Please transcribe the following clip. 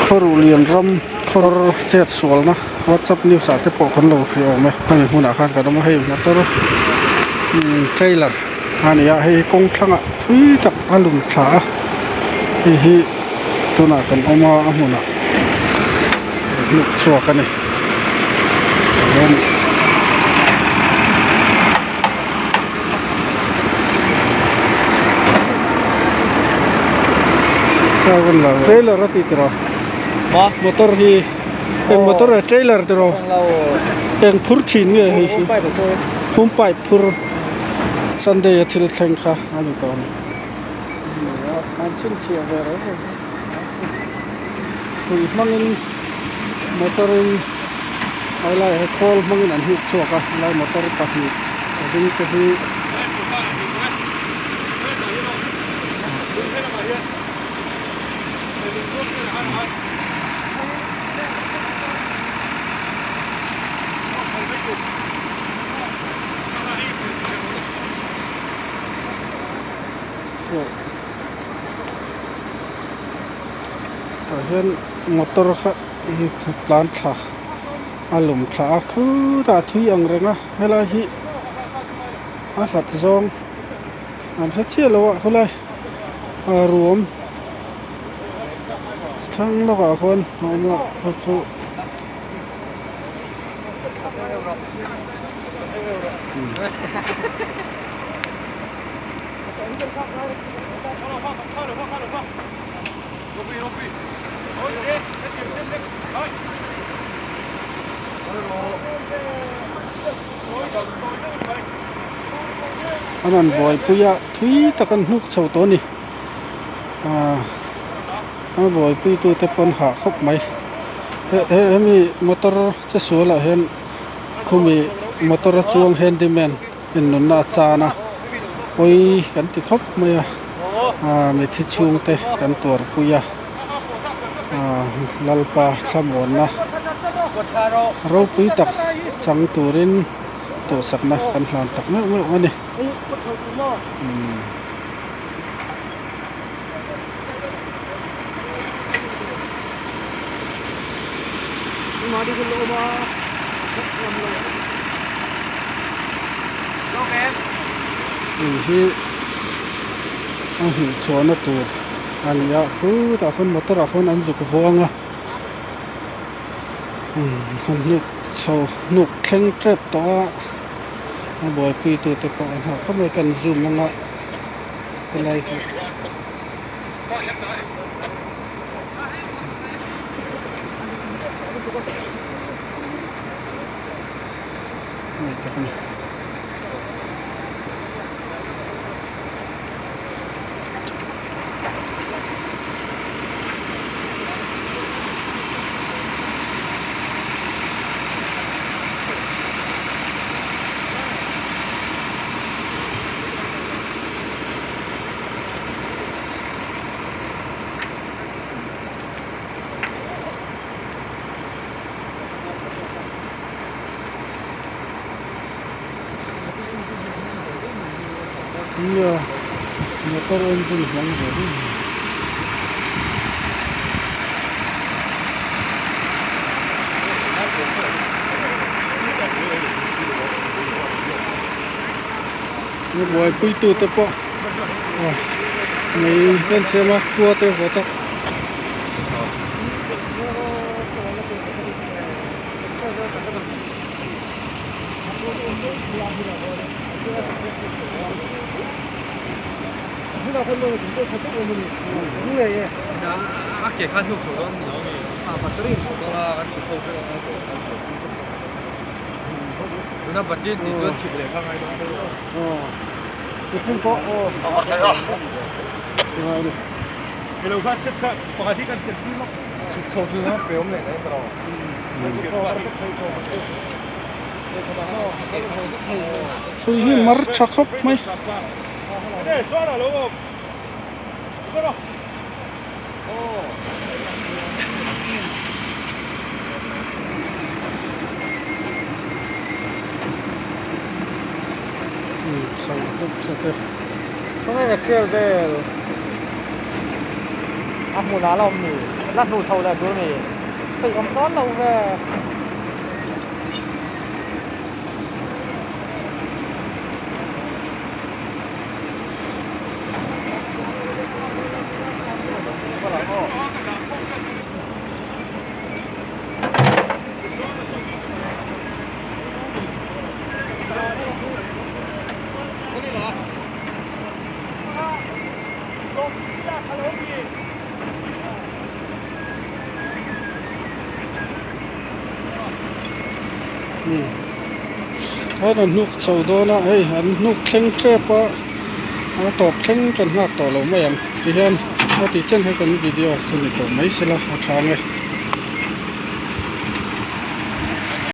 Khawruh lian ram khawr chet sualna whatsapp news ah te pawh kan lo hria awm e hemi hmunah khan kan awm a hei motor trailer a ni a hei hi kawng thlangah thui tak a lum thla a hei hi tunah kan awm a a hmunah hnuk chhuak a ni tihian. Trailer a ti tiraw motor hi eng motor nge trailer tiraw eng phur thin nge hei hi home pipe phur sunday a thil thleng kha a ni tawh a ni an chhinchhiah ve reng reng hrui hmangin motor in helai hi khawl hmangin an hnuk chhuak a helai motor pahnih a ding te hi Tah hian motor kha tlan thla a lum thla a khutah a thui ang reng a helai hi a hlat zawng an hre chiah lo a khawlai ruam thlang lawkah khuan a awm a khaw chu. An rawn buaipui a thui tak an hnuk chho tawh a ni aaa a buaipui tute pawn hah khawp mai hemi motor che sual ah hian khumi motor a chuang handyman in nunna a chan a pawi kan ti khawp mai a aaa mithi chhungte kan tuarpui a aaa lalpa thlamuanna ropui tak chang turin duhsakna kan hlan tak meuh meuh a ni umm. Hei hi a hmuh chhuahna tur a ni a khutah khawn motor ah khawn an zuk vuang a an hnuk chho hnuk thleng tep tawh a a buaipui tute pawh an hah khawp mai kan zoom anga helai hi. Nia motor engine hmang ve reng a ni. Buaipui tute pawh mei te an siam a khua te a vawt a. Hrui hi mar tha khawp mai. La hnuh chho leh tur ni. Peih awm dawn lo ve. Khan an hnuk chho dawn a hei an hnuk thleng tep a a tawp thleng kan nghak tawh lo mai ang tihian a tih chen hi kan video chu ni tawh mai sela a tha ang e.